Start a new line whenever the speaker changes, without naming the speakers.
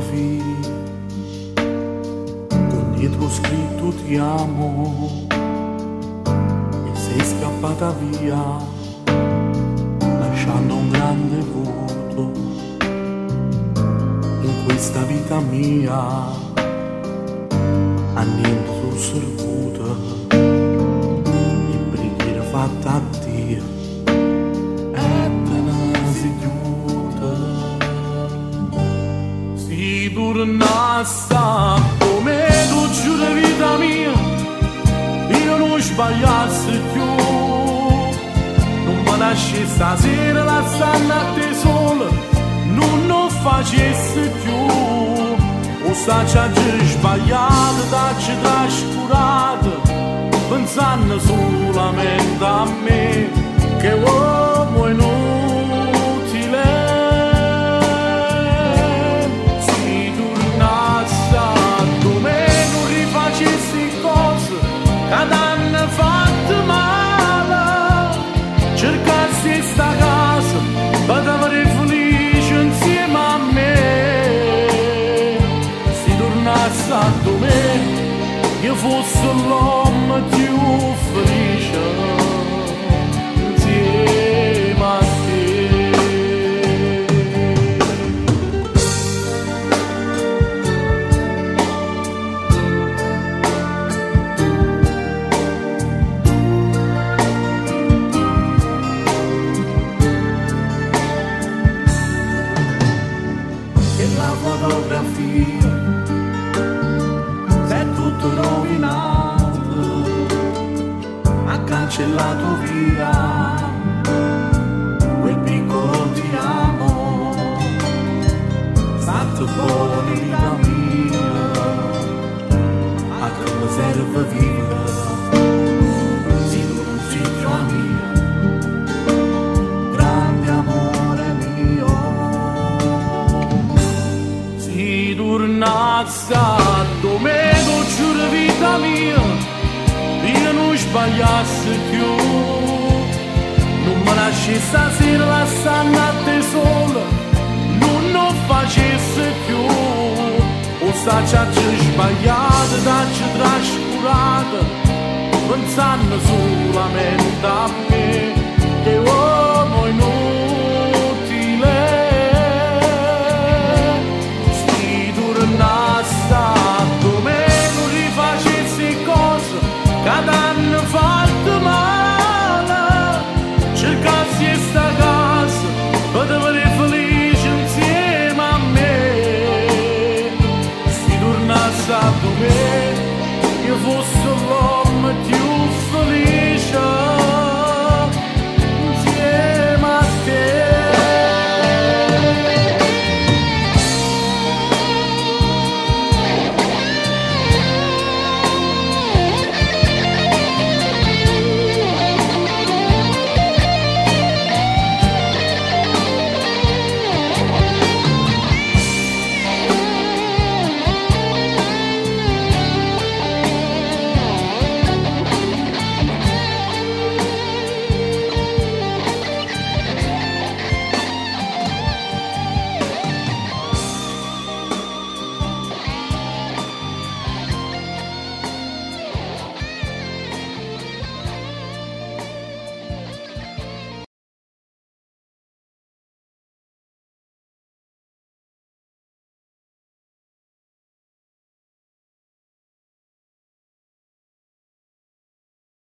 Fotografia con dietro scritto ti amo e sei scappata via lasciando un grande vuoto in questa vita mia a niente sono servuta e preghiera fatta a Dio e te ne sei chiusa. Si tornasse come tu giuro vita mia, io non sbagliassi più. Non mi lasci stasera la stanno a te sola, non lo facessi più. O sa c'ha già sbagliato, t'ha trascurato, pensando solamente a me, che uomo inutile. Si tornasse a me non rifacessi cose che t'hanno fatto male, cercassi sta casa per avere felice insieme a me. Si tornasse a me, io fossi l'uomo più felice insieme a te. Che la fotografia s'è tutto rovinato, ha cancellato via quel piccolo ti amo, stato buona vita mia, a che mi serve vivere, se tu non sei più a mia, grande amore mio. Si tornasse a me, giuro vita mia, io non sbagliassi più. Non mi lasci stasera la stanno a te sola, non lo facessi più. O sta c'ha già sbagliato, t'ha già trascurato, pensando solamente a me.